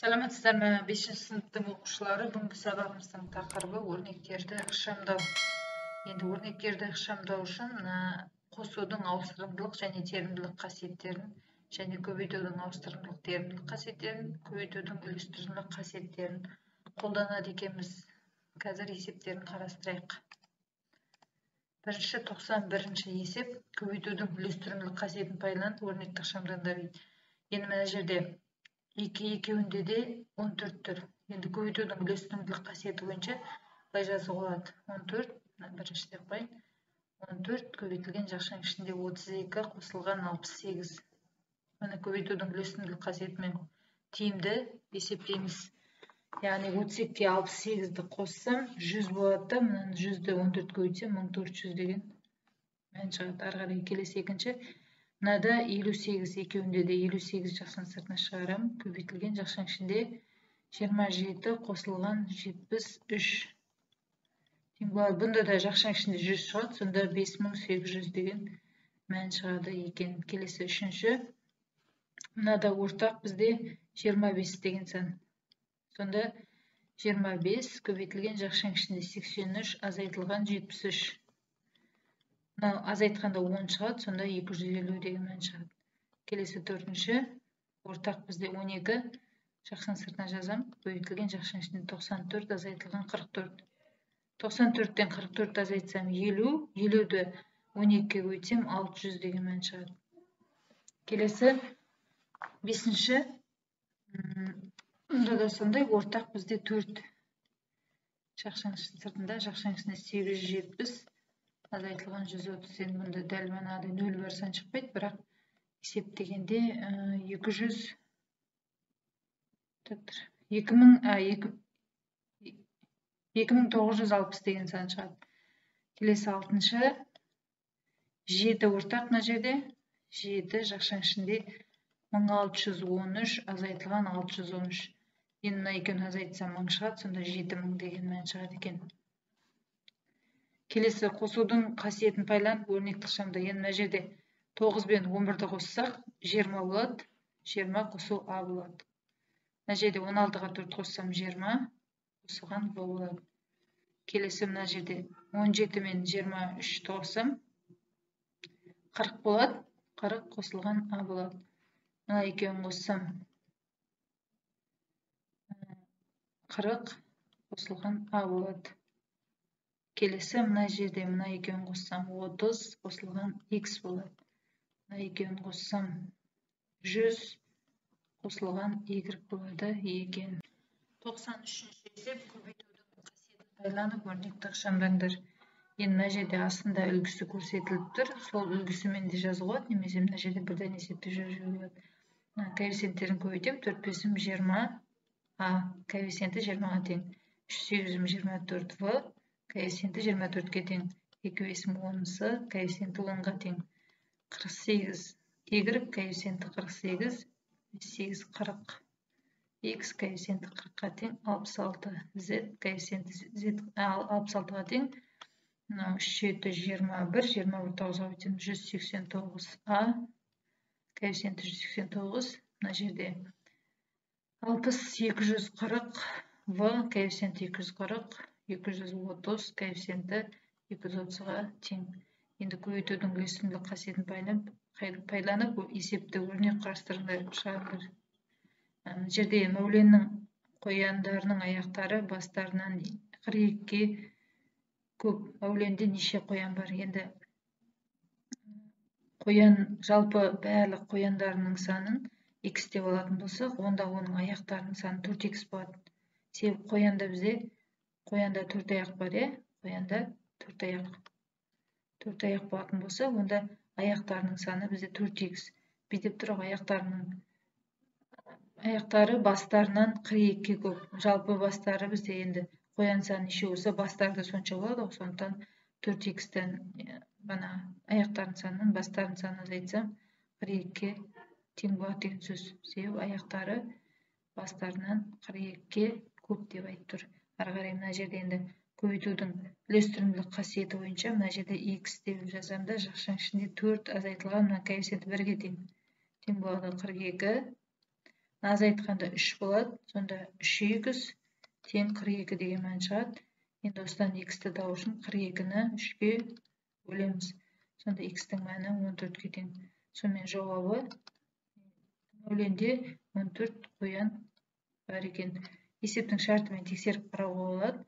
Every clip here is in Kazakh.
Саламатсыздар ма, 5-ші сыныптың оқушылары. Бүгінгі сабағымыздың тақырыбы өрнектерді ықшамдау. Енді өрнектерді ықшамдау үшін мына қосудың ауыстырымдылық және терімділік қасиеттерін және көбейтудің ауыстырымдылық терімділік қасиеттерін, көбейтудің үлестірімділік қасиеттерін қолданады екенбіз. Қазір есептерін қарастырайық. Бірінші 91-ші есеп көбейтудің үлестірімділік қасиетін пайдаланып өрнекті ықшамдаңдар дейді. Енді мына жерде екеуінде де 14 тұр. Енді көбейтудің үлестірімділік қасиеті бойынша былай жазуға болады. 14, бірінші деп қояйын. 14 көбейтілген жақшаның ішінде 32 қосылған 68. Міне көбейтудің үлестірімділік қасиетімен тиімді есептейміз. Яғни 32-ге 68-ді қоссам 100 болады да, мынаны 100-ді 14 көбейтсем 1400 деген мән шығады. Ары қарай келесі екінші. Мынада 58, екеуінде де 58 жақшаның сыртына шығарам. Көбейтілген жақшаның ішінде 27 қосылған 73 тең болады. Бұнда да жақшаның ішінде 100 шығады, сонда 5800 деген мән шығады екен. Келесі үшінші. Мынада ортақ бізде 25 деген сан. Сонда 25 көбейтілген жақшаның ішінде 83 азайтылған 73. Мынау азайтқанда 10 шығады, сонда 250 деген мән шығады. Келесі төртінші, ортақ бізде 12, жақшаның сыртына жазам, көбейтілген жақшаның ішінде 94 азайтылған 44. 94-тен 44 азайтсам 50, 50-ді 12-ге көбейтсем 600 деген мән шығады. Келесі бесінші, мұнда да сондай ортақ бізде 4. Жақшаның сыртында, жақшаның ішінде 870 азайтылған 130. Енді мұнда дәл манағыдай 0 бар сан шықпайды, бірақ есептегенде 2960 деген сан шығады. Келесі алтыншы, 7 ортақ мына жерде, 7 жақшаның ішінде 1613 азайтылған 613. Енді мына екеуін азайтсам 1000 шығады, сонда 7000 деген мән шығады екен. Келесі қосудың қасиетін пайдаланып өрнекті ықшамда. Енді мына жерде 9 бен 11-ді қоссақ 20 болады, 20 қосу А болады. Мына жерде 16-ға 4 қоссам 20 қосылған В болады. Келесі мына жерде 17 мен 23-ті қоссам 40 болады, 40 қосылған А болады. Мына екеуін қоссам 40 қосылған А болады. Келесі мына жерде мына екеуін қоссам 30 қосылған X болады. Мына екеуін қоссам 100 қосылған Y болады екен. 93-ші есеп көбейтудің қасиетін пайдаланып өрнекті ықшамдаңдар. Енді мына жерде астында үлгісі көрсетіліп тұр. Сол үлгісімен де жазуға болады, немесе мына жерде бірден есептеп жазуға болады. Коэффициенттерін көбейтемін. 4 5 20 А коэффициенті 20-ға тең. 3 8 24 В коэффициенті 24-ке тең. 2 5 10 С коэффициенті 10-ға тең. 48 Y коэффициенті 48, 8 40. X коэффициенті 40-қа тең, 66 Z коэффициенті Z 66-ға тең. Мынау 3 7 21, 21 9-ға өтемін, 189 А коэффициенті 189. Мына жерде 60 240 В коэффициенті 240, 230 коэффициенті 230-ға тең. Енді көбейтудің үлестірімділік қасиетін пайдаланып есепті өрнек құрастырыңдар, шығарыңдар. Мына жерде Мәуленнің қояндарының аяқтары бастарынан 42-ге көп. Мәуленде неше қоян бар? Енді қоян, жалпы барлық қояндарының санын x деп алатын болсақ, онда оның аяқтарының саны 4x болады. Себебі қоянда бізде қоянда 4 аяқ бар, е? Қоянда 4 аяқ. 4 аяқ болатын болса, онда аяқтарының саны бізде 4x. Бүйтіп тұр, аяқтары бастарынан 42-ге көп. Жалпы бастары бізде енді қоян саны неше болса, бастары да сонша болады ғой. Сондықтан 4x-тен бана аяқтарының санынан бастарының санын азайтсам 42-ге тең болады деген сөз. Себебі аяқтары бастарынан 42-ге көп деп айтып тұр. Ары қарай мына жерде енді көбейтудің үлестірімділік қасиеті бойынша мына жерде x деп жазамын да, жақшаның ішінде 4 азайтылған мына коэффициенті 1-ге тең. Тең болады 42. Азайтқанда 3 болады. Сонда 3х тең 42 деген мән шығады. Енді осыдан х-ті табу үшін 42-ні 3-ке бөлеміз. Сонда х-тің мәні 14-ке тең. Сонымен жауабы Мәуленде 14 қоян бар екен. Есептің шартымен тексеріп қарауға болады.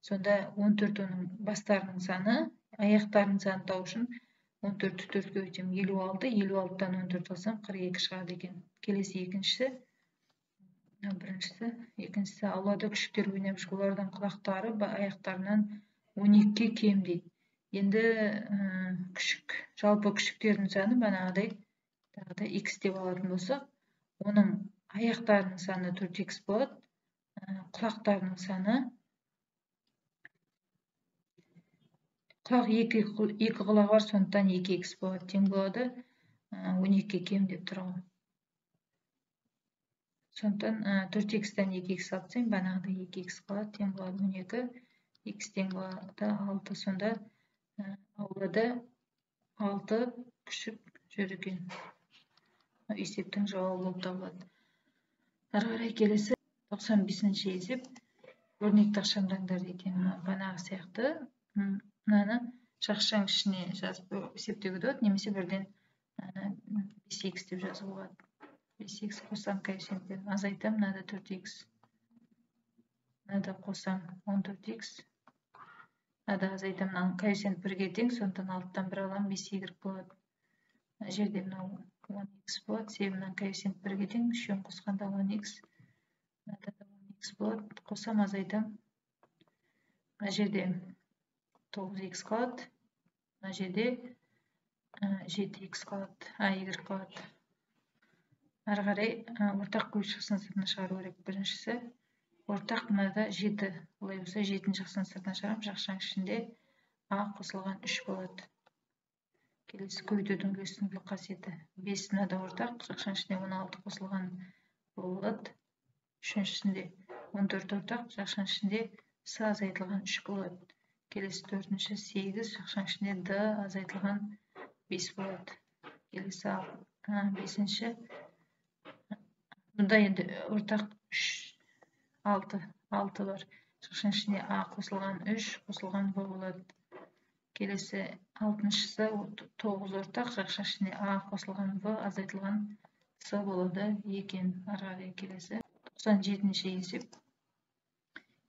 Сонда 14 оның бастарының саны, аяқтарының санын табу үшін 14-ті 4-ке көбейтемін, 56, 56-дан 14 алсам 42 шығады екен. Келесі екіншісі, біріншісі, екіншісі аулада күшіктер ойнап жүр, олардың құлақтары аяқтарынан 12-ге кем дейді. Енді күшік, жалпы күшіктердің саны бағанағыдай тағы да х деп алатын болсақ, оның аяқтарының саны 4х болады, құлақтарының саны құлақ екі құлағы бар, сондықтан 2х болады, тең болады 12-ге кем деп тұр ғой. Сондықтан 4х-тан 2х алып тастаймын, бағанағыдай 2х қалады, тең болады 12, х тең болады 6. Сонда аулада 6 күшік жүр екен. Есептің жауабы болып табылады. Әрі қарай келесі 95-ші есеп. Өрнекті ықшамдаңдар дейді. Бағанағы сияқты мынаны жақшаның ішіне жазып есептеуге болады, немесе бірден 5х деп жазуға болады. 5х қосам коэффициенттерін азайтамын, мынада 4х, мынада қосам 14х, мынада азайтамын, мынаның коэффициент 1-ге тең, сондықтан 6-тан 1 аламын, 5y болады. Мына жерде мынау 10х болады, себебі мынаның коэффициент 1-ге тең, үшеуін қосқанда 10х, мынада да 10х болады, қосам, азайтам, мына жерде 9х қалады, мына жерде 7х қалады, y қалады. Әрі қарай ортақ көбейту шықсын сыртына шығару керек. Біріншісі ортақ мынада 7, олай болса 7-ні жақшаның сыртына шығарамын, жақшаның ішінде а қосылған 3 болады. Келесі көбейтудің үлестімділік қасиеті 5 мынада ортақ, жақшаның ішінде 16 қосылған болады. Үшіншісінде 14 ортақ, жақшаның ішінде с азайтылған 3 болады. Келесі төртінші 8, жақшаның ішінде д азайтылған 5 болады. Келесі бесінші, бұнда енді ортақ 3, 6, 6 бар. Жақшаның ішінде а қосылған 3 қосылған в болады. Келесі алтыншысы 9 ортақ, жақшаның ішінде а қосылған в азайтылған с болады екен. Ары қарай келесі 97-ші есеп.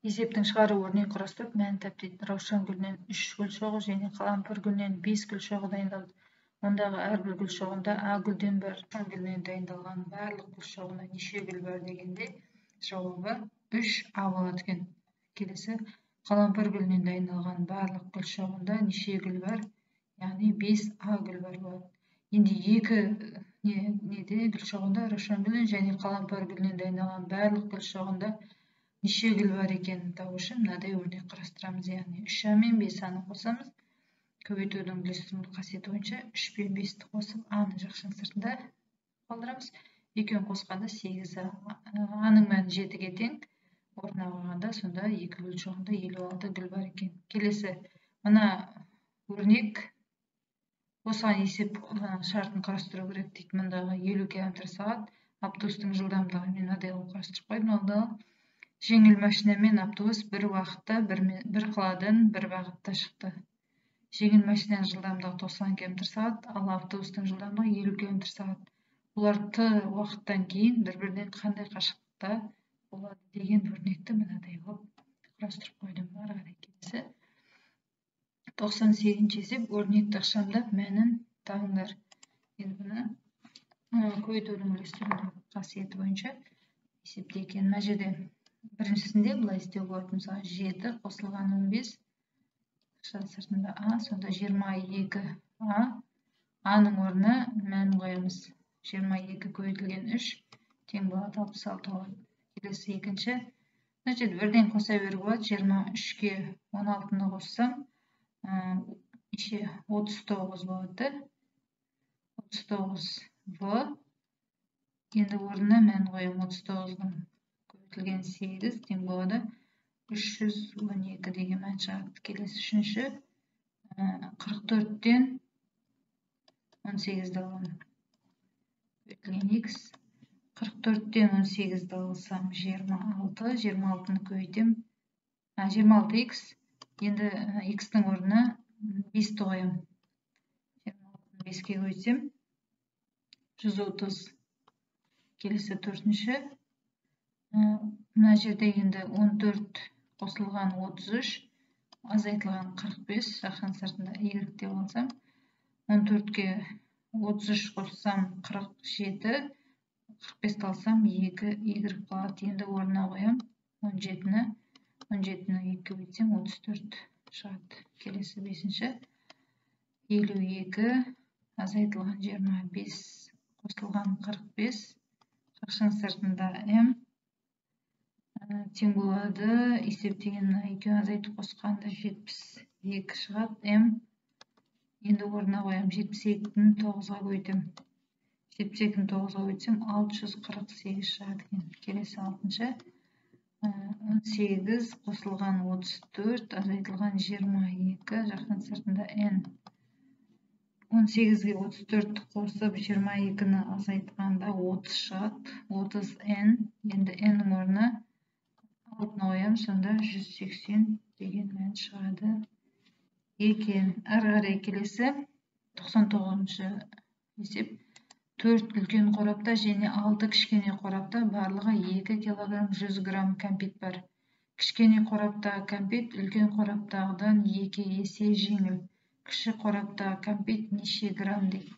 Есептің шығару өрнегін құрастырып, мәнін тап дейді. Раушан гүлінен 3 гүл шоғы және қалампыр гүлінен 5 гүл шоғы дайындалды. Ондағы әрбір гүл шоғында а гүлден бар. Раушан гүлінен дайындалған барлық гүл шоғында неше гүл бар дегенде жауабы 3а болады екен. Келесі қалампыр гүлінен дайындалған барлық гүл шоғында неше гүл бар? Яғни 5а гүл бар болады. Енді екі неде гүл шоғында раушан гүлінен және қалампыр гүлінен дайындалған барлық гүл шоғында неше гүл бар екенін табу үшін мынадай өрнек құрастырамыз. Яғни 3а мен 5а-ны қосамыз. Көбейтудің үлестімділік қасиеті бойынша 3 пен 5-ті қосып, а-ны жақшаның сыртында қалдырамыз. Екеуін қосқанда 8а. А-ның мәні 7-ге тең. Орнына қойғанда сонда 2 гүл шоғында 56 гүл бар екен. Келесі мына өрнек осыған есеп шартын құрастыру керек дейді. Мұндағы 50 км/сағат автобустың жылдамдығы мен мынадай қылып құрастырып қойдым. Алдағы жеңіл машина мен автобус бір уақытта бір қаладан бір бағытта шықты. Жеңіл машинаның жылдамдығы 90 км/сағат, ал автобустың жылдамдығы 50 км/сағат. Олар т уақыттан кейін бір-бірінен қандай қашықтықта болады деген өрнекті мынадай қылып құрастырып қойдым. Ары қарай келесі 98-ші есеп. Өрнекті ықшамдап мәнін табыңдар. Енді бұны көбейтудің үлестімділік қасиеті бойынша есепте екен. Мына жерде біріншісінде былай істеуге болады. Мысалы 7 қосылған 15 сыртында а, сонда 22а, а-ның орнына мән қоямыз. 22 көбейтілген 3 тең болады 66 болады. Келесі екінші, мына жерде бірден қоса беруге болады. 23-ке 16-ны қоссам неше? 39 болады. 39 в. Енді орнына мән қоямын. 39-дың көбейтілген 8 тең болады 312 деген мән шығады. Келесі үшінші, 44-тен 18-ді аламын. Көбейтілген х 44-тен 18-ді алсам 26, 26-ны көбейтем, 26х. Енді х-тің орнына 5-ті қоямын. 26-ны 5-ке көбейтсем 130. Келесі төртінші. Мына жерде енді 14 қосылған 33 азайтылған 45, жақшаның сыртында y деп алсам, 14-ке 33 қоссам 47, 45-ті алсам 2 y қалады. Енді орнына қоямын 17-ні, 17-ні 2 көбейтсем 34 шығады. Келесі бесінші. 52 азайтылған 25 қосылған 45, жақшаның сыртында m тең болады. Есептеген мына екеуін азайтып қосқанда 72 шығады. M енді орнына қоямын, 72-ні 9-ға көбейтемін. 72-ні 9-ға көбейтсем 648 шығады екен. Келесі алтыншы. 18 қосылған 34 азайтылған 22, жақшаның сыртында n. 18-ге 34 қосып 22-ні азайтқанда 30 шығады. 30 n. Енді n-нің орнына 6-ны қоямын, сонда 180 деген мән шығады екен. Әрі қарай келесі 99-шы есеп. 4 үлкен қорапта және 6 кішкене қорапта барлығы 2 килограмм 100 грамм кәмпит бар. Кішкене қораптағы кәмпит үлкен қораптағыдан 2 есе жеңіл. Кіші қораптағы кәмпит неше грамм дейді.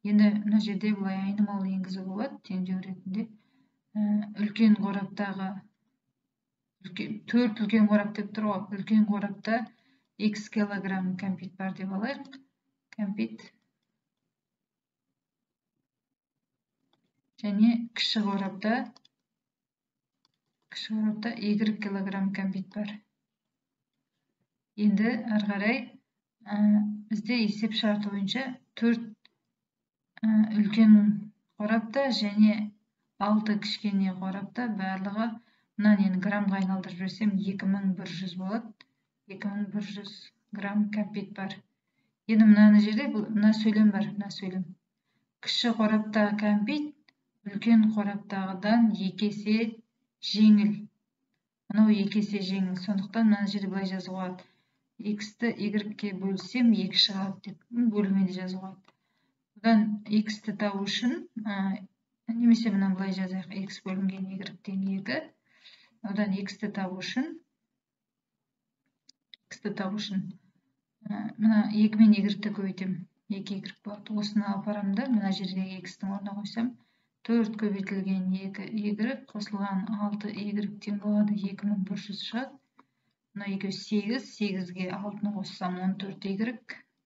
Енді мына жерде былай айнымалы енгізуге болады теңдеу ретінде. Үлкен қораптағы 4 үлкен қорап деп тұр ғой. Үлкен қорапта x килограмм кәмпит бар деп алайық. Кәмпит және кіші қорапта y килограмм кәмпит бар. Енді ары қарай бізде есеп шарты бойынша 4 үлкен қорапта және 6 кішкене қорапта барлығы, мынаны енді граммға айналдырып жіберсем 2100 болады. 2100 грамм кәмпит бар. Енді мынаны жерде мына сөйлем бар, мына сөйлем. Кіші қораптағы кәмпит үлкен қораптағыдан 2 есе жеңіл. Мынау 2 есе жеңіл. Сондықтан мына жерде былай жазуға болады. X-ті Y-ке бөлсем 2 шығады деп бөлумен де жазуға болады. Бұдан X-ті табу үшін немесе мына былай жазайық, X бөлінген Y тең 2. Одан X-ті табу үшін мына 2 мен Y-ті көбейтемін. 2 Y болады. Осыны апарамын да мына жердегі X-тің орнына қойсам 4 көбейтілген 2 Y қосылған 6 Y тең болады 2100 шығады. Мына екеуі 8, 8-ге 6-ны қоссам 14 Y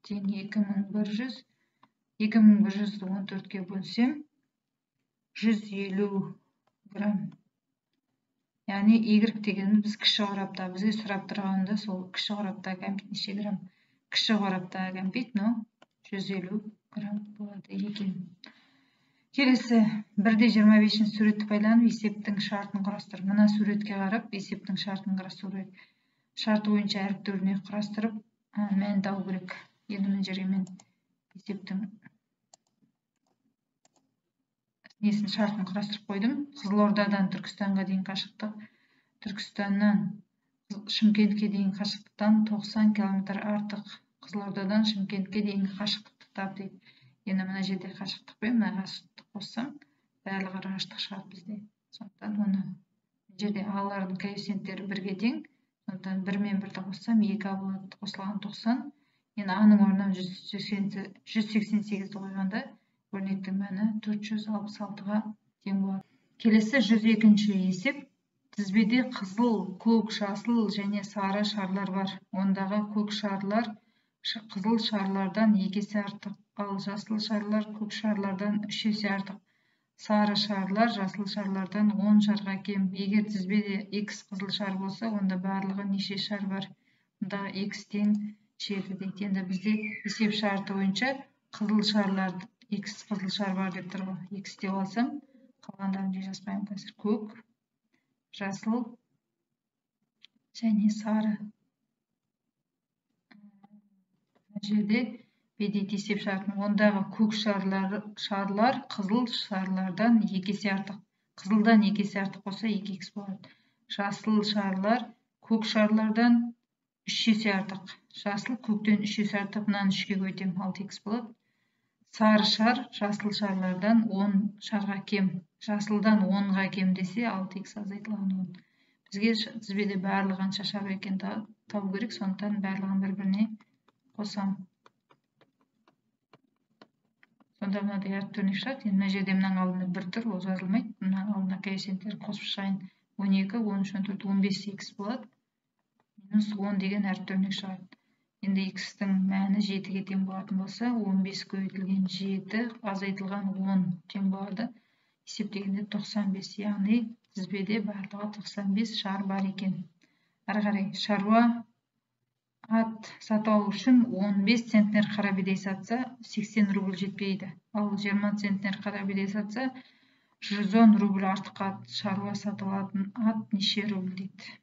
тең 2100. 2100-ді 14-ке бөлсем 150 грамм. Яғни Y дегеніміз біз кіші қорапта, бізге сұрап тұрғанда сол кіші қораптағы кәмпит неше грамм? Кіші қораптағы кәмпит мынау 150 грамм болады екен. Келесі 1-25 суретті пайдаланып есептің шартын құрастыр. Мына суретке қарап есептің шартын құрастыру керек. Шарты бойынша әріпті өрнек құрастырып мән табу керек. Енді мына жерге мен есептің несін шартын құрастырып қойдым. Қызылордадан Түркістанға дейін қашықтық, Түркістаннан Шымкентке дейін қашықтықтан 90 километр артық. Қызылордадан Шымкентке дейінгі қашықтықты тап дейді. Енді мына жерде қашықтық пен мына қашықтықты қоссам, барлығы қашықтық шығады бізде. Сондықтан оны мына жерде а-лардың коэффициенттері бірге тең. Сондықтан 1 мен 1-ді қоссам 2 а болады, қосылған 90. Енді а-ның орнына 188-ді қойғанда өрнектің мәні 466-ға тең болады. Келесі 102-ші есеп. Тізбеде қызыл, көк, жасыл және сары шарлар бар. Ондағы көк шарлар қызыл шарлардан 2 есе артық, ал жасыл шарлар көк шарлардан 3 есе артық. Сары шарлар жасыл шарлардан 10 шарға кем. Егер тізбеде X қызыл шар болса, онда барлығы неше шар бар? Онда X тең 7 дейді. Енді бізде есеп шарты бойынша қызыл шарлар X қызыл шар бар деп тұр ғой. X деп алсам, қалғандарын жай жазбаймын қазір. Көк, жасыл және сары. Мына жерде бедейді есеп шартын. Ондағы көк шарлар қызыл шарлардан 2 есе артық. Қызылдан 2 есе артық болса 2х болады. Жасыл шарлар көк шарлардан 3 есе артық. Жасыл көктен 3 есе артық, мынаны 3-ке көбейтемін, 6х болады. Сары шар жасыл шарлардан 10 шарға кем. Жасылдан 10-ға кем десе 6х азайтылған 10. Бізге тізбеде барлығы қанша шар екенін табу керек, сондықтан барлығын бір-біріне қосам. Сонда мынадай әріп өрнек шығады. Енді мына жерде мынаның алдында бір тұр, ол жазылмайды. Мынаның алдына коэффициенттерін қосып шығайын. 12, 13, 14, 15 х болады. Минус 10 деген әріп өрнек шығады. Енді х-тің мәні 7-ге тең болатын болса, 15 көбейтілген 7 азайтылған 10 тең болады. Есептегенде 95, яғни тізбеде барлығы 95 шар бар екен. Ары қарай шаруа ат сатып алу үшін 15 центнер қара бидай сатса, 80 рубль жетпейді. Ал 20 центнер қара бидай сатса, 110 рубль артық ат, шаруа сатып алатын ат неше рубль дейді.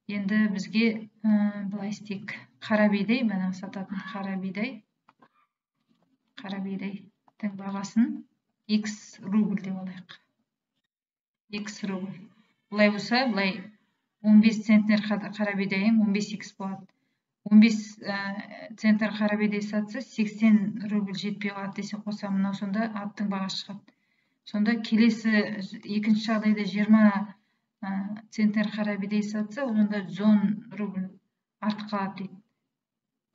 Енді бізге былай істейік. Қара бидай, мына сататын қара бидай, қара бидайдың бағасын x рубль деп алайық. X рубль. Былай болса, былай 15 центнер қара бидайың 15х болады. 15 центнер қара бидай сатса, 80 рубль жетпей қалады десе қосамын. Мынау сонда аттың бағасы шығады. Сонда келесі екінші жағдайда 20 центнер қара бидай сатса, онда 110 рубль артық қалады дейді.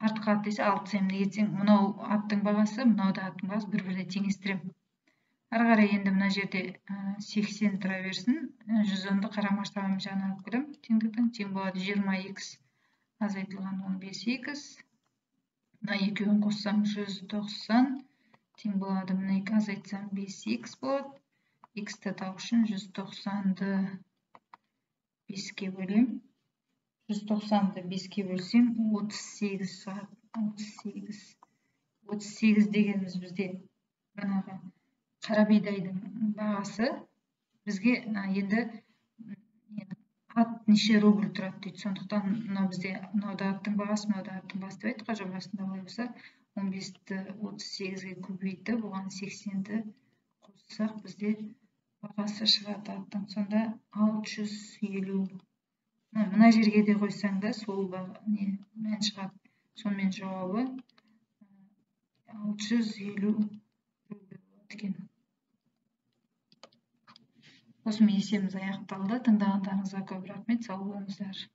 Артық қалады десе алып тастаймын. Неге десең, мынау аттың бағасы, мынау да аттың бағасы, бір-біріне теңестіремін. Ары қарай енді мына жерде 80 тұра берсін, 110-ды қарама-қарсы табанмен жағына алып келемін. Теңдіктің тең болады 20х азайтылған 15х. Мына екеуін қоссам 190 тең болады. Мына екі азайтсам 5х болады. Х-ті табу үшін 190-ды 5-ке бөлемін. 190-ды 5-ке бөлсем 38 шығады. 38. 38 дегеніміз бізде жаңағы қара бидайдың бағасы. Бізге енді ат неше рубль тұрады дейді. Сондықтан мынау бізде мынау да аттың бағасы, мынау да аттың бағасы деп айттық қой жобасында. Олай болса 15-ті 38-ге көбейтіп, оған 80-ді қоссақ бізде бағасы шығады аттың. Сонда 650. Мына жерге де қойсаң да сол мән шығады. Сонымен жауабы 650 рубль болады екен. Осымен есебіміз аяқталды. Тыңдағандарыңызға көп рахмет. Сау болыңыздар.